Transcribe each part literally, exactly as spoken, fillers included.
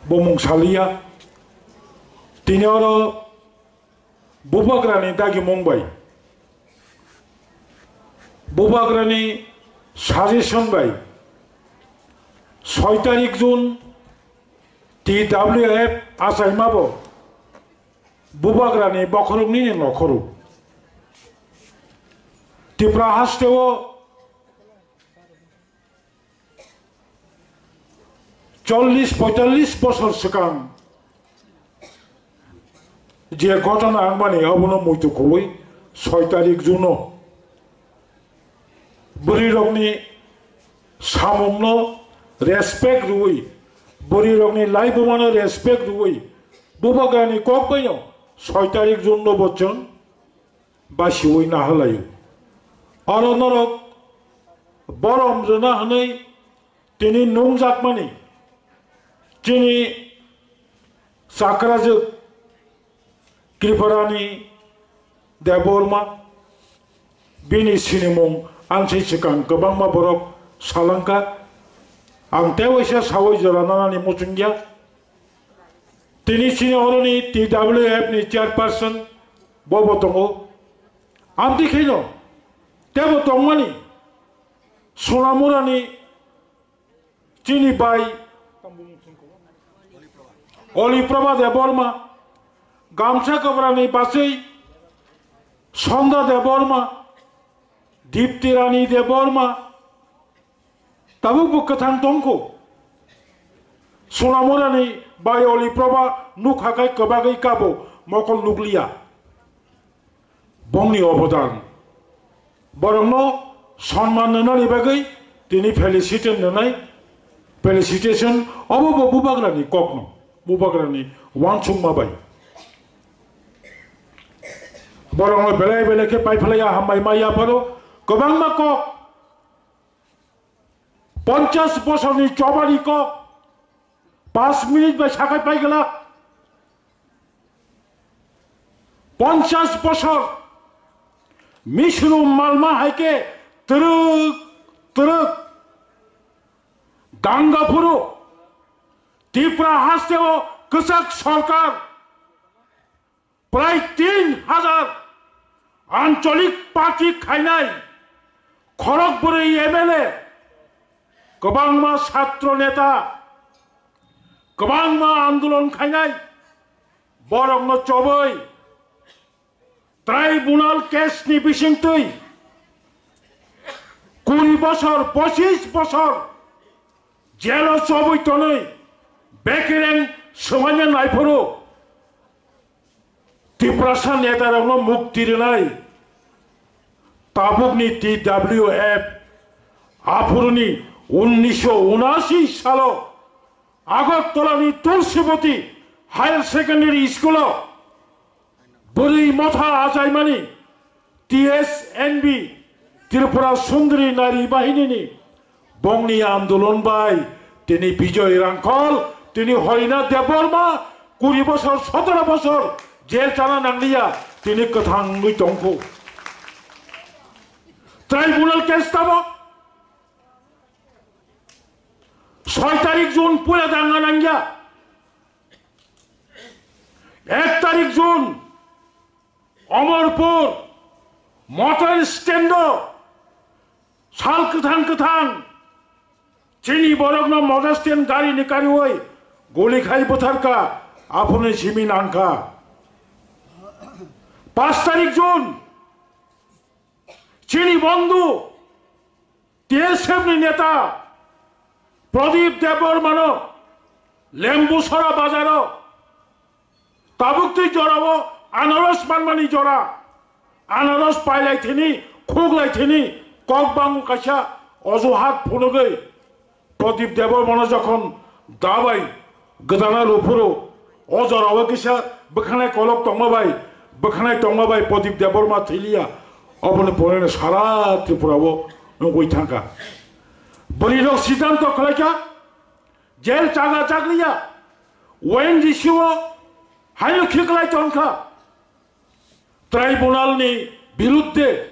Bo mung saliya. Tini oro Bubagrani dagimung bai, Bubagrani suggestion bai soi tarik June T W F achaima bo Bubagrani bokhorokni nokhoro. Tripura hasteo chollish poitallish bosor swkang je ghotona wngmani, abono muitu kubui soi tarik June-o bwrwirokni samungno respect rwui, bwrwirokni laibumano respect rwui, Bubagrani kok baino soi tarik June-no bo chwng basiui nahalaio. Oro norok borom rwna hwnwi tini nungjakmani chini chakrajwk Kriparani Debbarma, bini sinimung ang se swkang kwbangma borok salangkha. Ang tei waisa saui jora nanani muchungya. Tini chini oroni T W F ni chairperson bobo tongo. Amtwi kheno tebo tongmani Sonamurani chini bai Oliprabha Debbarma, Gamsa Kobrani bachwi Sonda Debbarma, Dipti Rani Debbarma, tabuk bo kwthang tongkho. Sonamurani bai Oliprabha nukha khai kwbagwi kabo mokol nukliya. Bongni obodan, borokno sonman rwnani bagwi tini felicitation rwnai, felicitation obo bo Bubagrani kokno, Bubagrani uansukma bai. Borokno belai belai khe paiphlaiya hambai maya pharo kwbangma kok, ponchash bosorni chobani kok, panch minute bai sakai pai glak. Ponchash bosor misunu malma hai khe twrwk twrwk danga phuru Tripura hasteo kwchak sorkar prai tin hajar ancholik party khainai khorok bwrwi M L A, kwbangma satro neta, kwbangma andolon khainai borokno chobwi tribunal case ni bisingtwi kuri bosor, pochish bosor jelo chobwi tonwi bekireng swmanya naiphuru Tiprasa netarokno mukti rwnai tabukni T W F aphuruni unnisho unashi salo Agartala ni Tulsibati Higher Secondary School o bwrwi motha achaimani T S N B Tripura Sundari Nari Bahini ni bongni andolon bai tini Bijoy Rangkhol, tini Horinath Debbarma kuri bosor, sotoro bosor jel chana nangliya, tini kwthang wngwi tongkhu. Tribunal case tamo soi tarik June puila danga nangya. Ek tarik June Omorpur motor stand o sal kwthang kwthang chini borokno motor stand gari ni kariwi guli khai bwtharka, aphuruni simi nangkha. Panch tarik June chini bondhu T S F ni neta Pradip Debbarmano Lembusora bazaro tabuk twi jorao anaros manmani jora, anaros pailai thini, khuklai thini kok bango kaisa ojuhat phunugwi Pradip Debbarmano jokhon dabai gwdana luphuru, o jorao kisa bwkhanai kolok tongma bai, bwkhanai tongma bai Pradip Debbarma thiliya, oboni poreno sara Tripura o nugwi thangkha. Bwrwirok siddhanto khlaikha, jel chaga chakliya, O N G C o haino khiklai tongkha. Tribunal ni birudde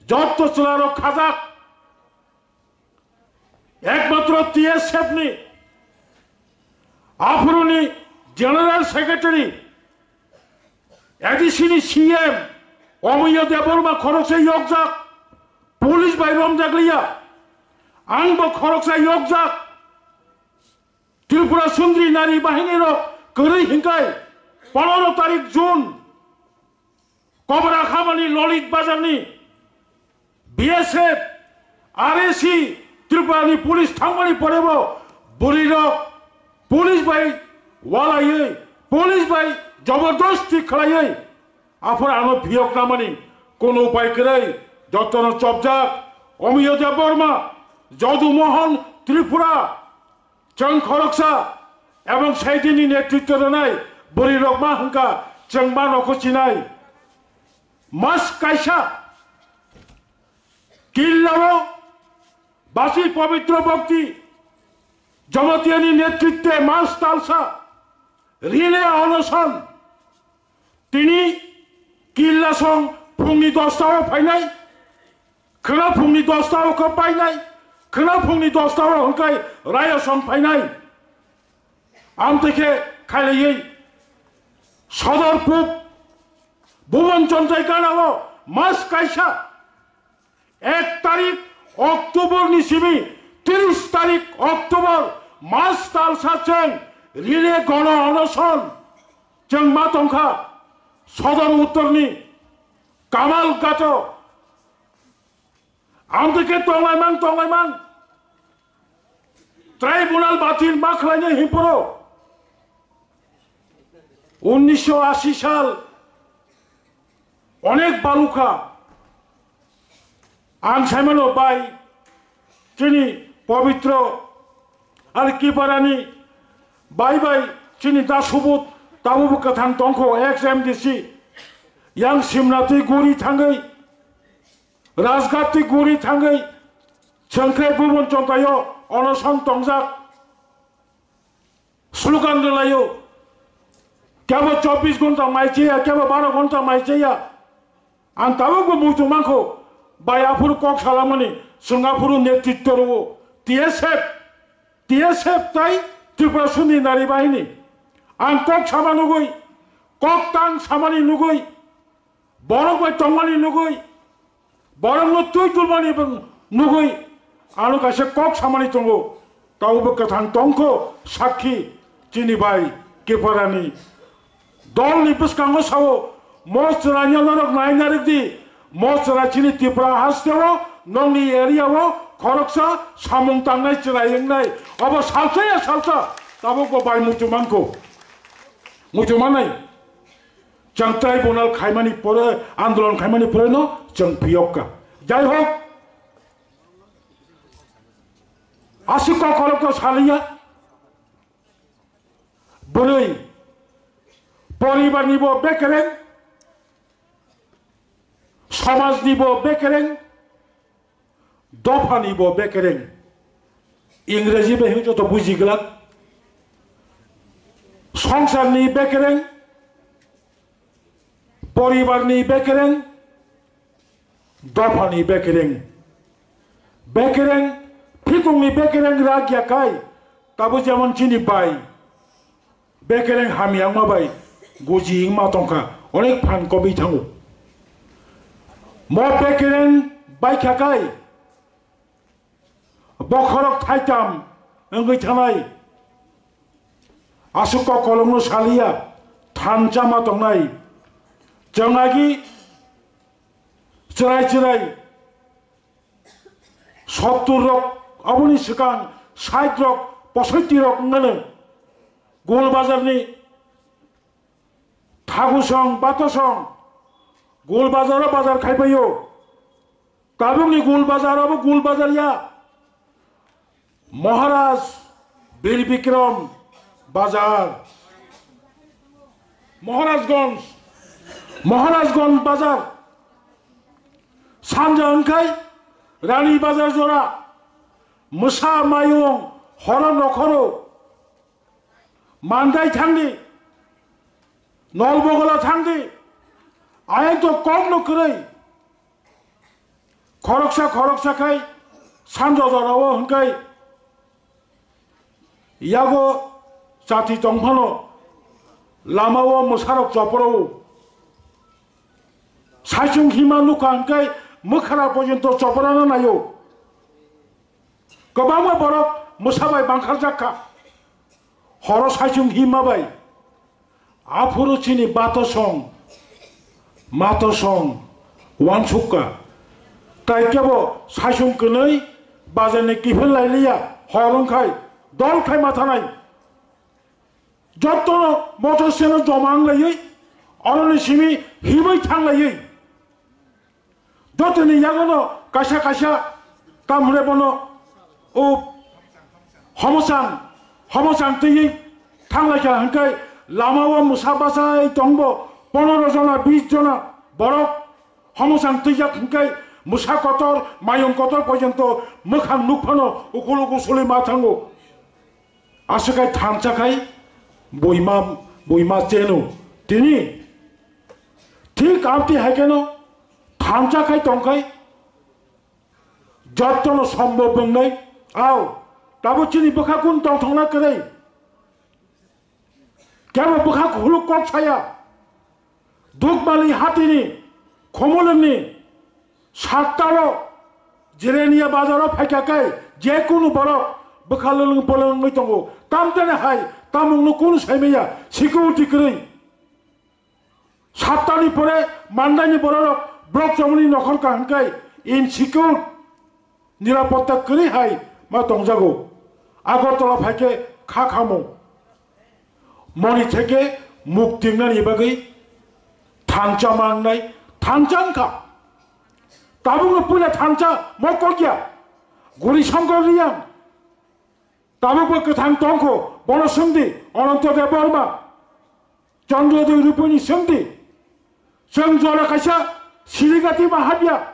jotto chwlarok khajak, ekmatro T S F ni Aphuruni General Secretary, A D C ni C M, Omiyo Debbarma khoroksa yokjak, police bai romjakliya, angbo khoroksa yokjak. Tripura Sundri Nari Bahini rok kwrwi hinkai pondro tarik June Kobra Khamani Lolit Bazar ni B S F, R S C, Tripura ni police thangmani porebo bwrwi rok police bai walaiwi, police bai jobordosti khlaiwi aphuru ano phiyok namani kono upai kwrwi jotono chopjak Omiyo Debbarma, Jodu Mohan Tripura, chwng khoroksa ebong saidini netritwo rwnai bwrwi rok ma hwnkha chwng ma nokho chinai. Mas kaisa Killao basi Pabitro Bhakti Jamatiani netritwe mas talsa relay onoson tini Killasong phungni dosta o phainai, khwna phungni dosta o khe painai, khwna phungni dosta o hwnkhe Rayasong phainai. Amtwi khe khailaiwi Sodorpur Bhuban Chondrai ganao mas kaisa ek tarik October ni simi tris tarik October mas talsa chwng relay gono onoson chwng ma tongkha Sodor Uttor ni Kamal Gato. Amtwi khe tonglaimang tonglaimang tribunal batil ma khlainai hinphuru unnisho ashi sal onek balukha. Ang saimano bai chini Pabitro ar Kiparani bai bai chini Da Subud tabukbo kwthang tongkho ex M D C yang Simna twi guri thangwi Rajghat twi guri thangwi chwngkhe Bhuban Chondrai o onoson tongjak. Slogan rwlaio. Kebo chobbish ghonta mai chaya, kebo baro ghonta mai chaya. Ang tabukbo muitu mankho, bai aphuru kok salamani, chwng aphuru netritwo rwo. T S F, T S F tai Tripura Sundri Nari Bahini. Ang kok sama nugwi, kok tang samani nugwi, borok bai tongmani nugwi, borokno twi tulmani nugwi ano kaisa kok samani tongo. Tabukbo kwthang tongkho sakhi chini bai Kiparani. Dolni bwskango sao, mo chwraino norok naina rwdi, mo chwrai chini Tripura hasteo, nongni area o khoroksa samung tangnai chwrai wngnai. Obo salsa ya salsa, tabukbo bai muitu mankho. Muitu manai. Chwng tribunal khaimani pore, andolon khaimani pore no chwng phiyok kha. Jai hok, aswk kokolok to saliya. Bwrwi, poribar ni bo bekereng, somaj ni bo bekereng, Dophani bo bekereng. Ingreji bai hwnwi joto buji glak. Songsarni bekereng, poribarni bekereng, dophani bekereng. Bekereng, phikungni bekereng rak ya kai, tabo jemon chini bai. Bekereng hamya wngma bai guji wngma tongkha, onek phan kobwi thango. Mo bekereng baikha kai bokhorok thaitam wngwi thanai. Aswk kokolokno saliya thansa ma tongnai. Chwng agi chwrai chwrai sottur rok, aboni swkang sait rok, posoitti rok wngmano. Gul bazarni thagusong, batosong, Gul bazaro bazar khaipaio. Tabukni Gul bazar abo Gul bazar ya. Maharaj Bir Bikram bazar. Maharajganj, Maharajganj bazar. Sanja wngkhai Rani bazar jora. Mwsa mayung horo nokhoro. Mandai thangdi, Nolbogola thangdi, ayang to kokno kwrwi. Khoroksa khoroksa khai sanjo jorao hwnkhai yago Chati tongphano lama o mwsarok choporo. Saichung hima nukha hwnkhe mwkhara porjonto choporano naio. Kwbangma borok mwsa bai bangkharjak kha. Horo saichung hima bai. Aphuru chini bato song, mato song, wansukka. Tai kebo saichung kwnwi bajarni kiphil lailiya, hor wngkhai, dol khai mathanai. Jottono motor seno joma wnglaiwi, oroni simi himwi thanglaiwi. Jotoni yagono kaisa kaisa tamhre bono o homosang, homosang twiwi thanglaikha hwnkhe lama o mwsa bachai tongbo pondro jona, bis jona borok. Homosang twijak hwnkhe mwsa kotor, mayung kotor porjonto mwkhang nukphano ukhul ukhul suli ma thango. Aswk hai thansa khai buima, buima cheno. Tini thik amtwi hai kheno thansa khai tong khai jottono sombob wngnai. Ao, tabuk chini bwkha kun tongthokna kwrwi. Kebo bwkha khuluk kok saya. Dukmali hatini, Khumulwngni, Sattao, Jirenia bazaro phaikha khe, je kunu borok bwkha lwlwng pwlwng wngwi tongo. Tamtene hai, tamungno kunu saimaya, security kwrwi. Sattani pore mandaini bororok block chomoni nokhor kaham khe, insecure. Nirapotta kwrwi hai ma tongjago. Agartala phaikhe kha khamung. Moni theke mukti wngnani bagwi thansa mangnai, thansa wngkha. Tabukno puila thansa mokokya. Guri Shankar Riyang. Tabukbo kwthang tongkho, bono swngdi, Ananto Debbarma. Chandra Debbarmani swngdi. Chwng jora kaisa Sirigati ma habya.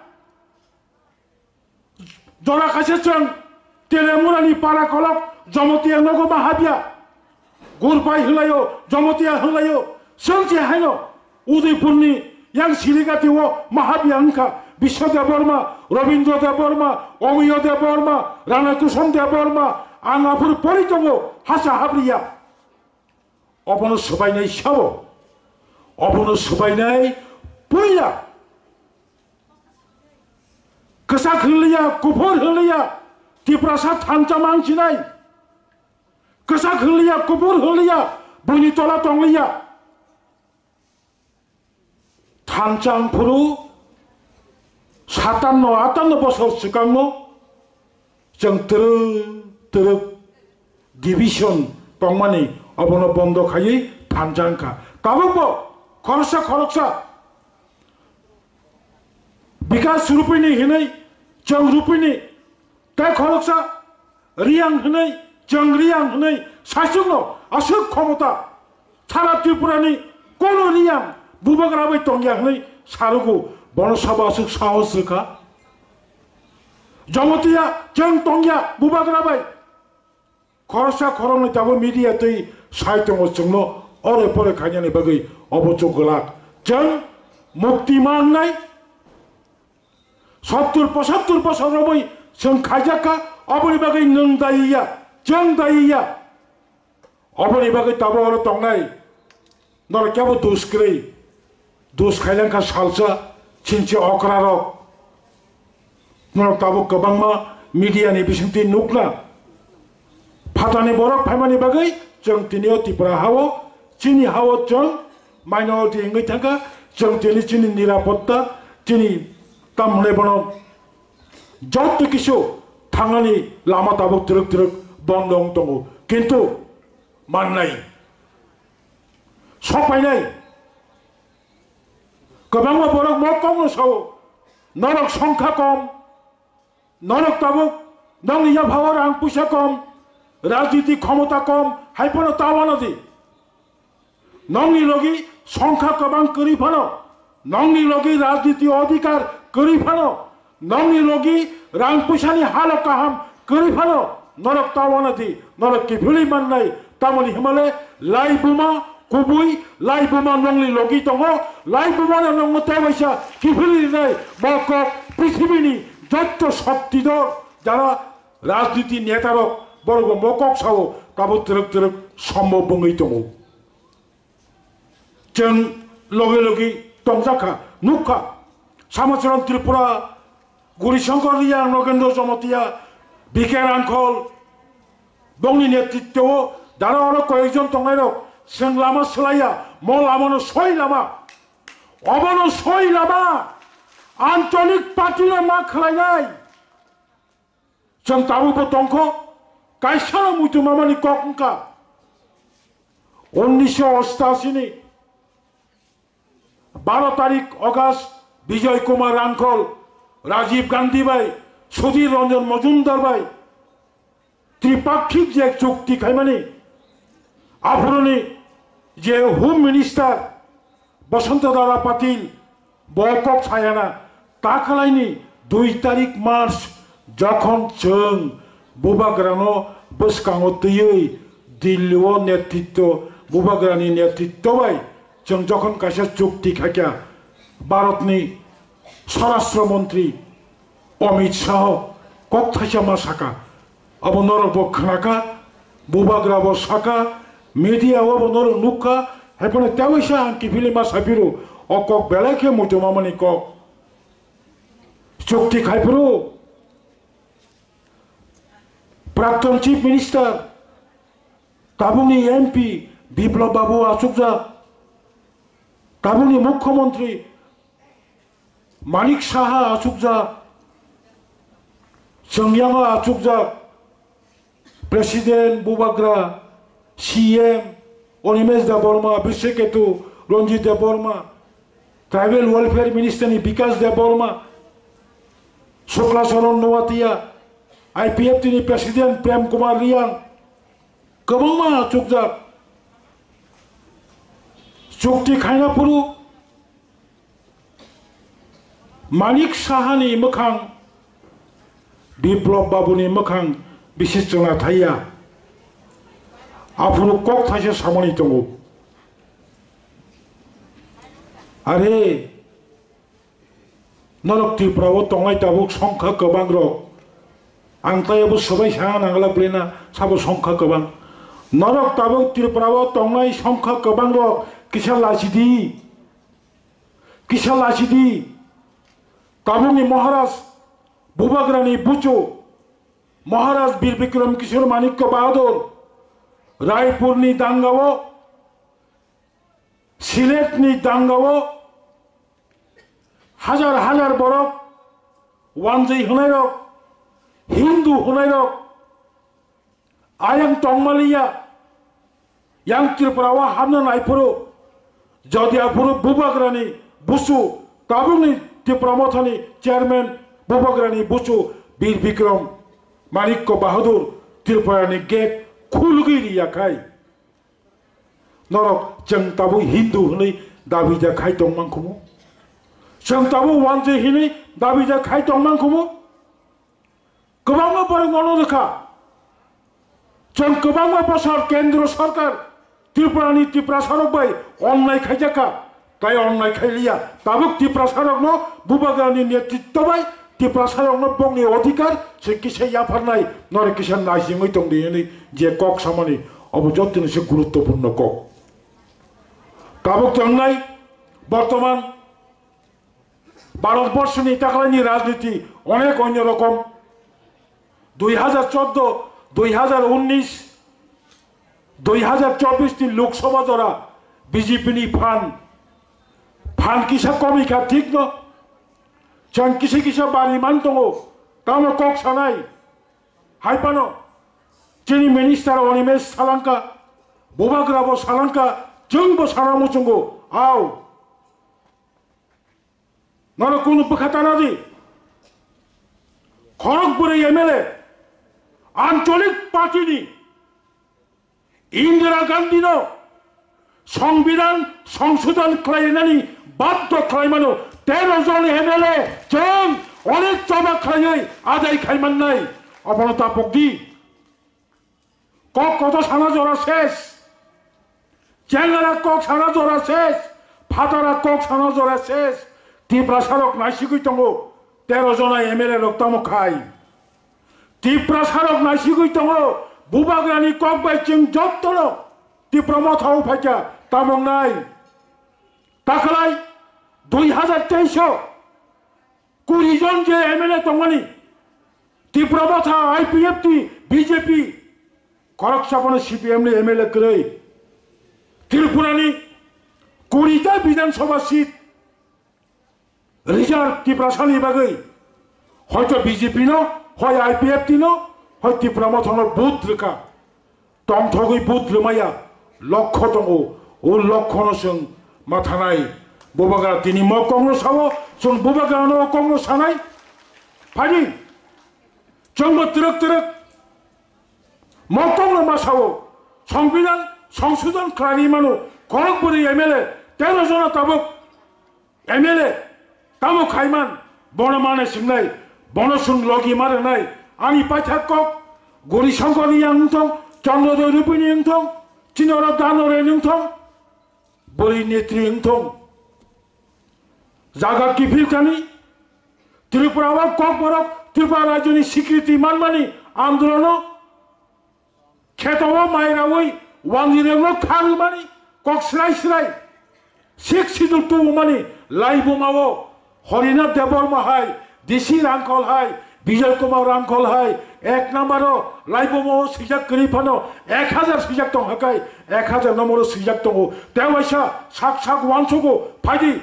Jora kaisa chwng Telemurani para kolok Jomotiya nogo ma habya. Gurpai hwnlaio, Jomotiya hwnlaio. Chwng se haino Udaipurni yang Sirigati o ma habya wngkha Biswa Debbarma, Rabindra Debbarma, Omiyo Debbarma, Rana Kusom Debbarma, ang aphuru pori tongo, hasa habriya. Obono swbainai sabo. Obono swbainai puila. Kwchak hwnliya, kuphur hwnliya, Tiprasa thansa mangsinai. Kwchak hwnliya, kuphur hwnliya, buini tola tongliya. Thansa wngphuru satanno atanno bosor swkangno chwng twrwk twrwk division tongmani obono bondo khaiwi thansa wngkha. Tabukbo khoroksa khoroksa Bikas Rupini hinwi chwng Rupini tei khoroksa Riyang hwnwi, chwng Riyang hwnwi saichungno aswk khomota, sara Tripurani kono Riyang bubagra bai tongya hwnwi sarugo, bono sabo aswk sahos rwkha. Jomotiya chwng tongya bubagra bai. Khoroksa khoroknwi tabuk media twi sai tongo chwngno ore pore khainani bagwi obo chuk glak. Chwng mukti mangnai. Sottur pochattur bosor romwi chwng khaijak kha, oboni bagwi nwng dayi ya, chwng dayi ya. Oboni bagwi tabuk oro tongnai norok kebo dos kwrwi, dos khailangkha salsa, chinchi okra rok. Norok tabuk kwbangma media ni bisingtwi nukna. Phatani borok phaimani bagwi chwng tini o Tripura hao, chini hao chwng minority wngwi thangkha, chwng tini chini nirapotta, chini tamhwnai bono joto kisu thangnani lama tabuk twrwk twrwk bondo wng tongo. Kintu mannai, sokpainai, kwbangma borok mokokno sao, norok songkha kom, norok tabuk nongni yaphao rang puisa kom, rajniti khomota kom, hai phano ta uanadi. Nongni logi songkha kwbang kwrwi phano, nongni logi rajniti odhikar kwrwi phano, nongni logi rang puisani halo kaham kwrwi phano, norok ta uanadi, norok kiphilwi mannai, tamoni himale lai buma kubui, lai buma nongni logi tongo, lai bumano nongno tei waisa kiphilwi rinai, bo kok prithibini jotto shokti dol, jara rajniti netarok borokbo bo kok sao, Tabuk twrwk twrwk sombo bwngwi tongo. Chwng logi logi tongjakha, nukha. Samachwran Tripura, Guri Shankar Riyang, Nogendra Jamatia, B K Rangkhol, bongni netritwo dara oro koyekjon tongnairok chwng lama swlaiya, mo lamano soi lama. Obono soi lama, ancholik party no ma khlainai. Chwng tabukbo tongkho, kaisano muitu mamani kok wngkha. Unnisho ostashi ni baro tarik August, Bijoy Kumar Rangkhol, Rajiv Gandhi bai, Sudhir Ranjan Majumdar bai, tripakhik je chukti khaimani, aphuruni je Home Minister Basanta Dada Patil bo kok sayana, takalaini dui tarik March jokhon chwng Bubagrano bwskango twiwi Dilli o netritwo, Bubagrani netritwo bai chwng jokhon kaisa chukti khaikha, Bharatni Swarashtra Montri Amit Shah kok thaisa ma saka, abo norok bo khnakha, Bubagra bo saka, media o bo norok nukha, hai phano tewaisa ang kiphilwi ma saphiro, o kok belai khe muitu mamani kok. Chukti khai phuru Prakton Chief Minister, tabukni M P Biplab Babu achukjak, tabukni Mukhyamantri Manik Saha achukjak, Chwngyango achukjak, President Bubagra, C M Animesh Debbarma, Biswa Ketu Ranjit Debbarma, Tribal Welfare Minister ni Bikash Debbarma, Shukla Charan Noatia, I P F T ni President Prem Kumar Reang, kwbangma achukjak. Chukti khaina phuru Manik Sahani mwkhang, Biplab Babuni mwkhang bisi chwla thaiya. Aphuru kok thaisa samani tongo. Are, norok Tripura o tongnai tabuk songkha kwbang rok. Ang tai abo swbai sana nangla bwlena sabo songkha kwbang. Norok tabuk Tripura o tongnai songkha kwbang rok kisa lachidi. Kisa lachidi, tabukni Maharaj Bubagrani buchu, Maharaj Bir Bikram Kishore Manikya Bahadur, Raipurni dangao, Siletni dangao, hajar hajar borok, wanjwi hwnairok, Hindu hwnairok, ayang tongmaliya, yang Tripura o hamna naiphuru, jodi aphuru Bubagrani busu, tabukni Tipra Mothani chairman Bubagrani busu Bir Bikram Manikya Bahadur Tripurani gate khulugwi riyakhai. Norok chwng tabuk Hindu hwnwi dabi ja khai tongmang khumu? Chwng tabuk wanjwi hwnwi dabi ja khai tongmang khumu? Kwbangma borok nono rwkha. Chwng kwbangma bosor kendro sarkar Tripurani Tiprasarok bai onnai khaijakha, tai onnai khailiya. Tabuk Tiprasarokno Bubagrani netritto bai Tiprasarokno bongni odhikar se kisa yapharnai, nore kisa naisingwi tongdi hwnwi je kok samani, obo jottoni se guruttopurno kok. Tabuk tongnai bortoman Bharatborsoni taklaini rajniti onek onyo rokom. Dui hajar chordo, dui hajar unnish, dui hajar chobbish ni Lok Sabha jora B J P ni phan, phan kisa komikha thik no. Chwng kisa kisa bari man tongo, tamo kok sanai. Hai phano chini minister Animesh salangkha, Bubagra bo salangkha, chwng bo sana muchungo, ao. Nono kunu bwkha tana di. Khorok bwrwi M L A, Ancholik Party ni Indira Gandhi no Songbidan Songsodhon khlainani baddo khlaimano tero jon M L A chwng onek choba khlaiwi adai khaimannai. Abono tapok di. Kok koto sana jora ses. Chengara kok sana jora ses. Phatara kok sana jora ses. Tiprasarok naisigwi tongo. Tero jona M L A rok tamo khai. Tiprasarok naisigwi tongo. Bubagrani kok bai chwng jottono Tipra Mothao phaikha tamung nai. Takhalai dui hazar teis o kuri jon je M L A tongmani, Tipra Motha, I P F T, B J P, khoroksa bono C P M ni M L A kwrwi. Tripurani kuri ta Bidhan Sabha seat reserve Tiprasani bagwi, hoito B J P no, hoi I P F T no, hoi Tipra Motha no vote rwkha. Tongthogwi vote rwmaya lokho tongo, o lokhono chwng mathanai. Bubagra tini mo kokno sao, chwng Bubagrano kokno sanai. Phaidi, chwngbo twrwk twrwk mo kokno ma sao, Songbidan songsodhon khlaini mano, khorok bwrwi M L A, tero jona tabuk M L A tamo khaiman, bono mane swngnai, bono chwng logi ma rwnai, ani paithak kok, Gori Shankar ni yang wngthong, Chandrodoi Rupini wngthong, chini oro Dano Reni wngthong, bwrwi netri wngthong. Jaga kiphil kani, Tripura o Kokborok, Tripura rajyoni sikriti manmani andolono, kheto o mai raui wanjwirokno kha rwmani kok srai srai, Sixth Schedule tubumani laibuma o Harinath Debbarma hai, D C Rangkhol hai, Bijoy Kumar Rangkhol hai, ek number o laibuma o swijak kwrwi phano ek hazar swijak tong hakai, ek hazar number o swijak tongo. Tewaisa sak sak uansugo phaidi.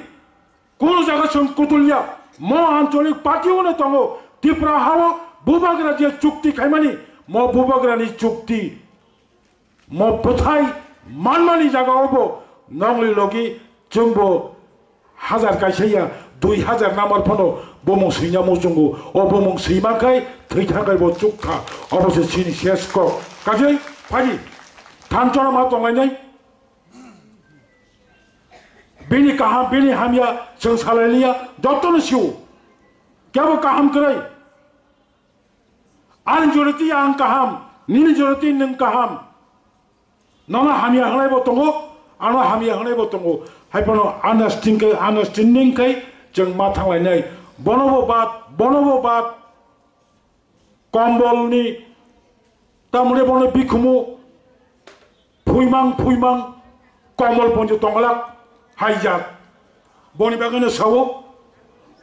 Kunu jaga chwng kutulya, mo ancholik party-o no tongo, Tripura ha-o Bubagra je chukti khaimani, mo Bubagrani chukti, mo bwthai manmani jaga-o bo nongni logi chwngbo hazar kaisa ya, dui hazar number phano bumung swina muchungo, o bumung swima khai thwi thakai bo chukha, obo se chini ses kok. Kajai phadi thanchora ma tonglainai. Bini kaham, bini hamya, chwng salai liya, jotono sio. Kebo kaham kwrwi. Ani joroti ang kaham, nini joroti nwng kaham. Nono hamya hwnai bo tongo, ano hamya hwnai bo tongo. Hai phano understanding kai, understanding kai chwng ma thanglainai. Bono bo bad, bono bo bad. Kombolni, tamoni bono bikhumu phuimang phuimang kombol ponjo tonglak haijak. Boni bagwino sao,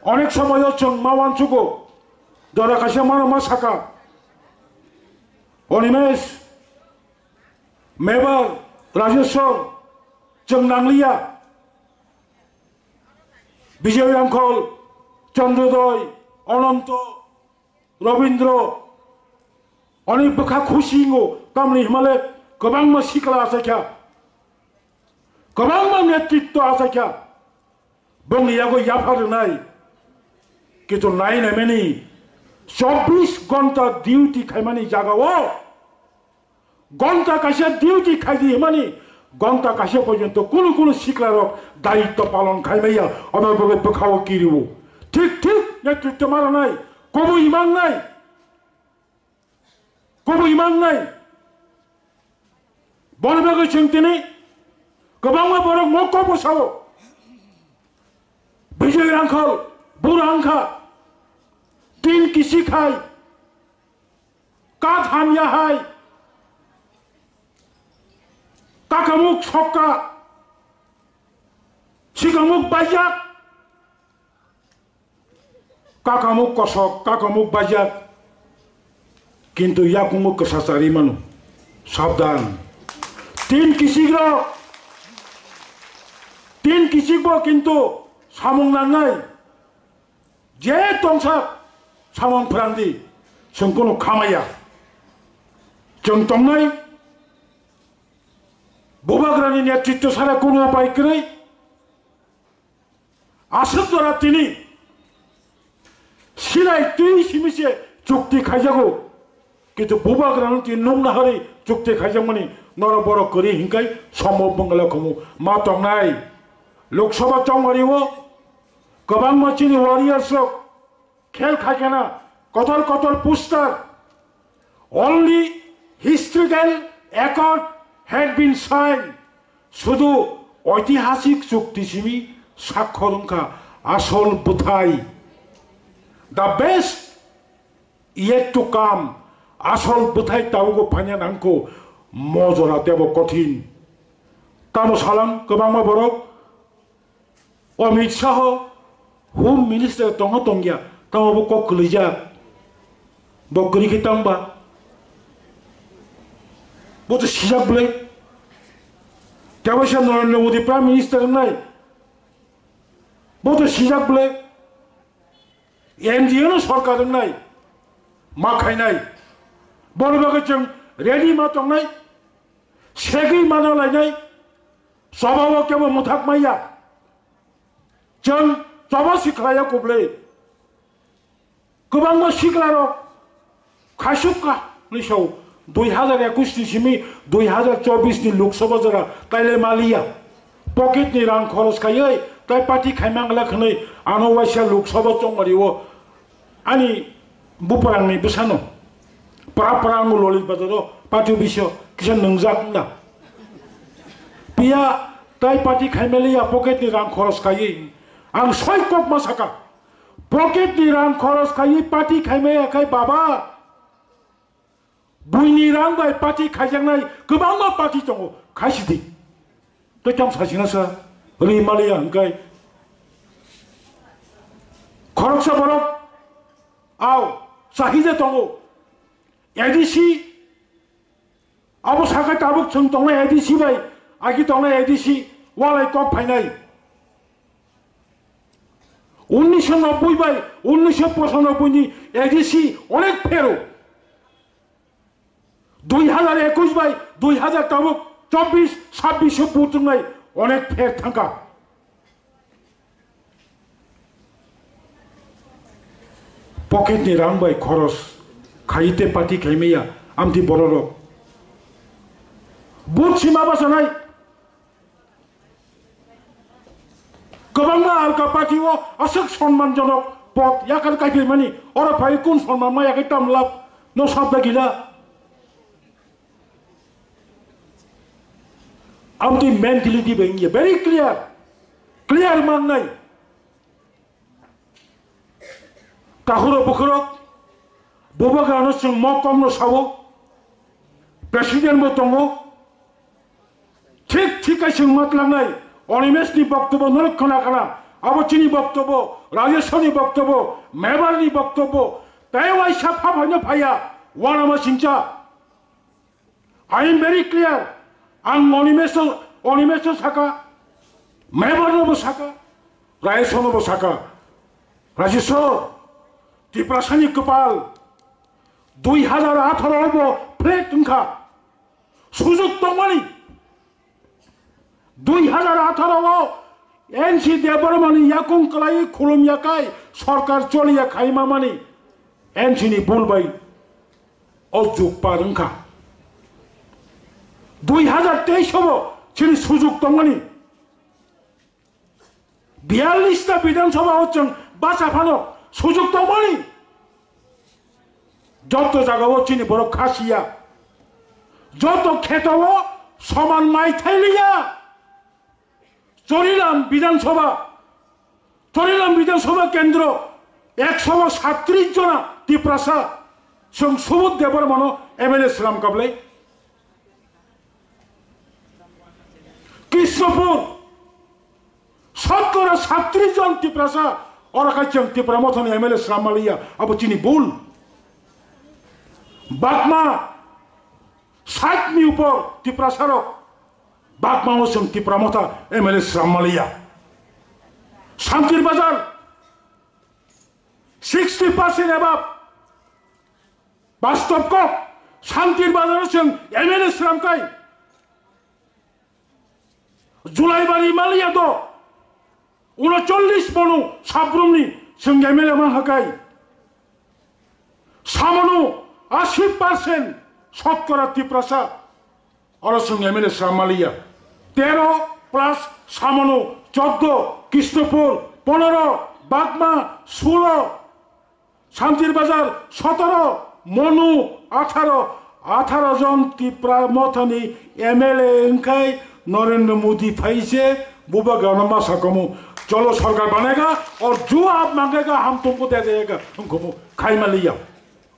onek somoyo chwng ma uansugo, jora kaisa mano ma saka, Onimesh, Mebar, Rajeshwar, chwng nangliya, Bijoy Rangkhol, Chandrodoi, Ononto, Robindro, oni bwkha khusi wngo, tamni hwnmale kwbangma sikla achaikha, kwbangma netritw achaikha, bongni yago yapha rwnai, kintu nai naimani chobbish ghonta duty khaimani jagao, gonta kaisa duty khaidi hwnmani, gonta kaisa porjonto kunu kunu siklarok daitto palon khaimaya, omo bagwi bwkhao kirio. Thik thik netritw ma rwnai, kubui mangnai, kubui mangnai. Boni bagwi chwng tini kwbangma borok mokol bwsao Bijoy Rangkhol bura wngkha, tin kisi khai, Kat hamya hai, kakamuk sokka, sikamuk bajak, kakamuk kosok, kakamuk bajak, kintu yakungmuk kwsa chari mano. Sabdan. Tin kichik rok, tin kichik bo kintu samung nangnai. Je tongsa samung phrang di, chwng kunu khamaya. Chwng tongnai bubagrani netritw sara kunu upai kwrwi. Aswk jora tini silai twi simi se chukti khaijago. Kintu bubagrano tini nukna hari chukti khaijakmani norok borok kwrwi hinkai somo bwngala khumu ma tongnai. Lok Sabha chongmari o kwbangma chini warriors rok khel khaikena kotor kotor poster, only historical accord had been signed. Sudu oitihasik chukti simi sakhor wngkha asol bwthai. The best yet to come. Asol bwthai tabukbo phanya nangkho, mojora tebo kothin. Tamo salang kwbangma borok Amit Shah Home Minister tongo tongya, tamo bo kok kwlijak. Bo kwrwi khe tangba. Bo to sijak bwle. Tebo se Narendra Modi Prime Minister wngnai. Bo to sijak bwle. N D A no sorkar wngnai. Ma khainai. Boni bagwi chwng ready ma tongnai. Segwi mano lainai. Choba o kebo mwthak maya. Chwng choba si khlaiya kubli. Kwbangma siklarok khaisukka ni sao dui hazar ekush ni simi dui hazar chobbish ni Lok Sabha jora taile maliya. Pocket ni rang khoros khaiwi tai party khaimang la khwnwi ano waisa Lok Sabha chongmari o ani buprang ni bwsano pra pra angu loli bazaro party biso kisa nungjak na. Piya tai party khaimaliya pocket ni rang khoros khaiwi ang soi kok ma saka. Pocket ni rang khoros khaiwi party khaimaya khai baba. Buini rang bai party khaijaknai kwbangma party tongo, khaisidi. Tei tamo sachina sa, ri maliya hwnkhai. Khoroksa borok, ao, sahija tongo. A D C, abo sakai tabuk chwng tongnai A D C bai, agi tongnai A D C, walai kok phainai. Unnisho nobboi bai unnisho pochanobboi ni A D C onek phero. Dui hazar ekush bai dui hazar tabuk chobbish, chabbish o vote wngnai onek pher thangkha. Pocket ni rang bai khoros khai te party khaimaya amtwi bororok. Vote sima bachanai. Kwbangma alka party o aswk sonmanjonok pod yakar kaiphaimani, oro phai kun sonman ma yakhe tam lab no sabda gila. Amtwi mentality bai wngya very clear, clear mannai. Tahuro bukhurok, bubagrano chwng mokomno sao, president bo tongo, thik thik khe chwng matlangnai, Animesh ni boktobo norok khna khna, abo chini boktobo, Rajeshwar ni boktobo, Mebar ni boktobo, tei waisa pha phaino phaiya, wanama singcha. I am very clear. Ang Animesh-o, Animesh-o saka, Mebar-no bo saka, Rajeshwar-no bo saka. Rajeshwar, Tiprasani kwpal, dui hazar atharo bo flat wngkha. Sujok tongmani. Dui hazar atharo o N C Debbarmani yakung kwlaiwi khulumya kai sorkar choliya khaima mani N C ni bul bai o jug par wngkha. Dui hazar teis o bo chini sujog tongmani. Biyallis ta Bidhan Sabha o chwng bacha phano sujog tongmani. Joto jaga o chini borok khasiya. Joto kheto o soman mai thailiya. Chorilam Bidhan Sabha, Chorilam Bidhan Sabha Kendro ekso satris jona Tiprasa chwng Subodh Debbarmano M L A slam kablai. Krishnapur, Sotkora satris jon Tiprasa, oro khai chwng Tipra Mothani M L A slam maliya, abo chini bul. Bagma, sait ni upor Tiprasarok, Bagma o chwng Tipra Motha M L A slam maliya. Santir Bazar, sixty percent above. Bastob kok, Santir Bazar o chwng M L A slam kai. Julaibari maliya do, unocholish bono sabrumni chwng M L A man hakai. Samano asi percent Sotkora Tiprasa, oro chwng M L A slam maliya. Tero plus Samano, choddo Krishnapur, ponero Bagma, sulo Santir Bazar, sotoro, Monu, atharo, atharo jon Tipra Mothani M L A wngkhai Narendra Modi phaise bubagrano ma sakomu, "Cholo sorkar banega, aur jo aap mangega, hum tumko de dega," wngkhomu khaimaliya.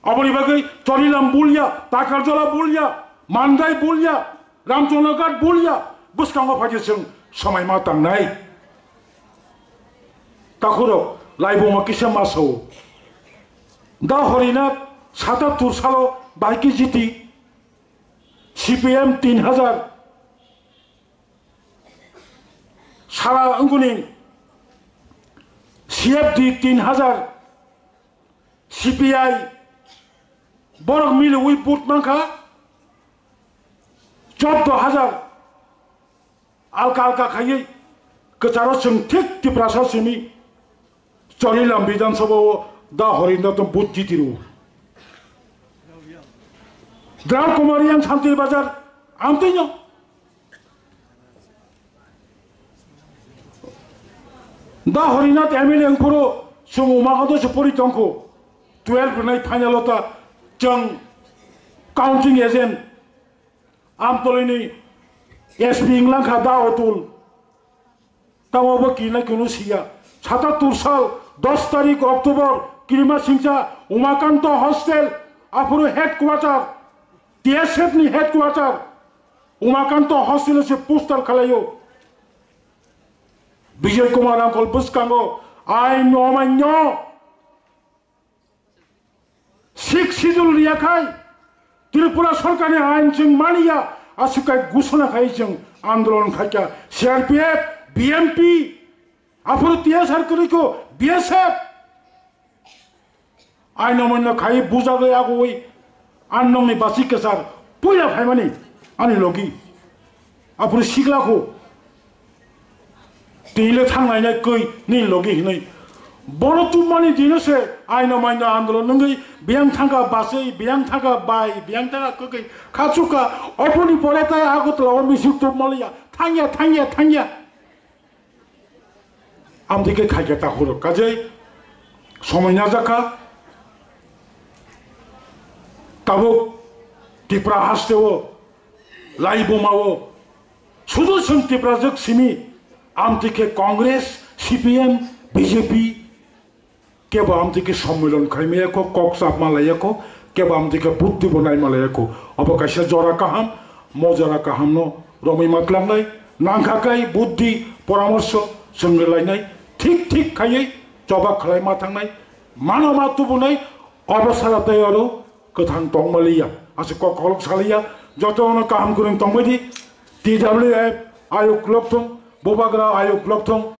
Aboni bagwi Chorilam bulya, Takarjola bulya, Mandai bulya, Ramchandra Ghat bulya, bwskango phaidi chwng swmai ma tangnai. Takhurok laibuma kisa ma sao. Da Horinath satattur salo bahai khe jiti, C P M tin hajar, sara wngkuni C F D tin hajar, C P I borok miliwi vote mankha choddo hajar. Alka alka khaiwi kwcharo chwng thik Tiprasa simi Chorilam Bidhan Sabha o Da Horinath no vote jiti rwo. Dral Kumar Yang Santir Bazar amtwino Da Horinath M L A wngphuru chwng Umakhanto se pori tongkhu. Twelve rwnai final o ta chwng counting agent Amtolini S P wnglang kha Da Otul. Tamo bo kinai kunu siya. Satattur sal dos tarik October kirima singcha Umakanto hostel aphuru headquarter, T S F ni headquarter Umakanto hostel se poster khalaio. Bijoy Kumar Angkol bwskango ain no manyo. Sixth Schedule riya khai Tripura sorkarni ain chwng maniya, aswk kai gusona khai chwng andolon khaikha C R P F, B M P, aphuru T S R kwrwikho B S F. Aino moino khai bujagwi agwi annongni basi kwchar puila phaimani ani logi. Aphuru sikla kho. Tini le thang lainai koi ni logi hinoi. Bono tumani dino se aino maino andolon nungwi biyang thangka basai, biyang thangka bai, biyang thangka kwkwi khachuka. Oponi pore tai Agartala o misil tum maliya. Thangya, thangya, thangya. Amtike khaikhe ta horo kajai somoi najakha. Tabuk Tipra haste o, Laibuma o, sudu sung Tiprajwk simi, amtike Congress, C P M, B J P, kebo amtike sommilon khaimaya kho, kok chapma laya kho, kebo amtike buddhi bo naima laya kho. Obo kaisa jora kaham, mo jora kaham no romwi matlangnai, nangkha kai buddhi, poramorso, songri lainai, thik thik khaiwi choba khlai ma thangnai, mano ma tubunai, obo sara tei oro kwthang tongmaliya, aswk kok kolok saliya, jotono kaham kwrwng tongbaidi, T W F ayuk lokthung, Bubagra ayuk lokthung.